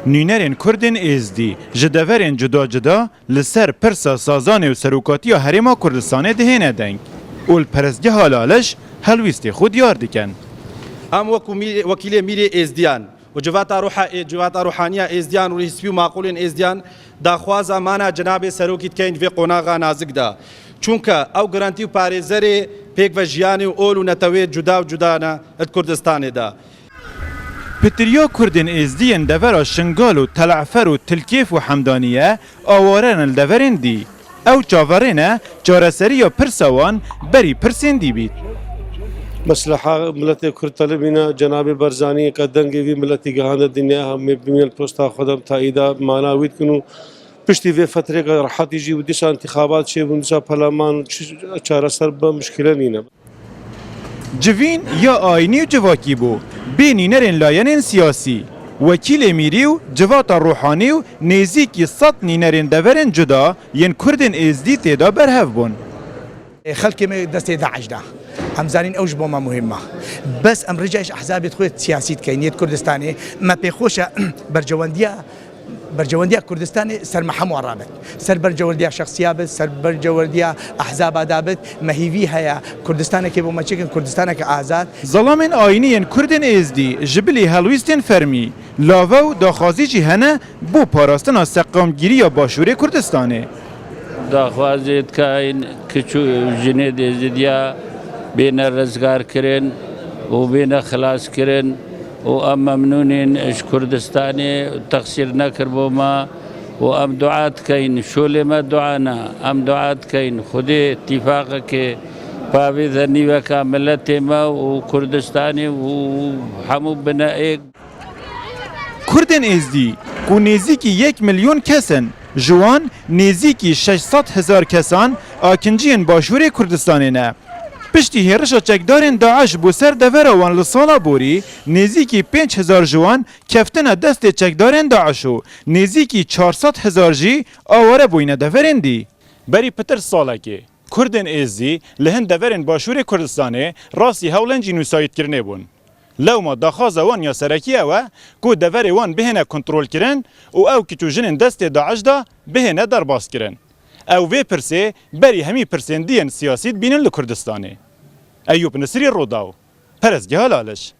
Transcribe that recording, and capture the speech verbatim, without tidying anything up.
Nûnerên Kurdên Êzdî ji deverên cuda cuda li ser pirsa sazanê û serokatiya Herêma Kurdistanê dihêne deng û li Perestgeha Laliş helwîstê xwe diyar dikin. Em wekî mî-, wekîlê mîrê Êzdiyan û civata ruha-, civata ruhaniya Êzdiyan û hîspî û maqûlên Êzdiyan daxwaza mana cenabê serokî dikeyin vê qonaxa nazik de. Çunke ew garantî û parêzerê pêk ve jiyanê û ol û netewê cuda û cuda ne di Kurdistanê de. Pitiriya Kurdên Êzdî yên devera Şingal û Tel'efer û Tilkêf û Hemdanî ye, aware ne li deverên dî. Ew çaverê ne çareseriya pirsa wan berî pirsên dî bît. Mesleha miletê Kurd telibîne, cenabê Barzanî ke dengê vî miletî gihande dinya, hemê bimîne li posta xwe de, em taîda mana wî dikin û piştî vê fetrêke rehetî jî û dîsa întîxabat çêbûn, dîsa perleman û çi çareser bi mişkîle nîne. Civîn ya ayînî û civakî bû, bê nînerên layenên siyasî, wekîlê mîrî û civata ruhanî û nêzîkî sed nînerên deverên cuda yên Kurdên Êzdî tê de berhev bûn. Xelkê me destê DAIŞ da. Em zanîn ew ji bo me muhîm e. Bes em rêca ji ehzabê xwe siyasî dikeyn, yê Kurdistanê me pê xweş e berjewendiya Berjewendiya Kurdistanê ser me hemû rabit. Ser berjewendiya şexsiya bit, ser berjewendiya ehzaba da bit, me hîvî heye Kurdistanekê bo me çêkin, Kurdistaneke azad. Zelamên ayînî yên Kurdên Êzdî ji bilî helwîstên fermî, lave û daxwazî jî hene bo parastina seqamgîriya Başûrê Kurdistanê. Daxwazê dikeyn kiç û jinê Êzidiya bêne rizgarkirin û bêne xilaskirin û em memnûn in ji Kurdistanê, texsîr nekir bo me û em dua dikeyn. Şolê me dua ne, em dua dikeyn Xwedê tîfaqekê pavêze nîveka miletê me û Kurdistanê û hemû bine êk. Kurdên Êzdî, ku nêzîkî yek milyon kes in, ji wan nêzîkî şeş sed hezar kesan akinciyên Başûrê Kurdistanê ne. Piştî hêrişa çekdarên DAIŞ bo ser devera wan li sala borî, nêzîkî pênc hezar ji wan keftine destê çekdarên DAIŞ û nêzîkî çar sed hezar jî aware bûyne deverên dî. Berî pitir salekê, Kurdên Êzdî li hin deverên Başûrê Kurdistanê rastî hewlên cînûsayîdkirinê bûn. Lewma daxwaza wan ya serekî ew e ku deverê wan bihêne kontrolkirin û ew kiç û jinên destê DAIŞ de bihêne derbaskirin. Ew vê pirsê berî hemî pirsên dî yên siyasî dibînin li Kurdistanê. Eyûp Nisirî, Rûdaw, Perestgeha Laliş.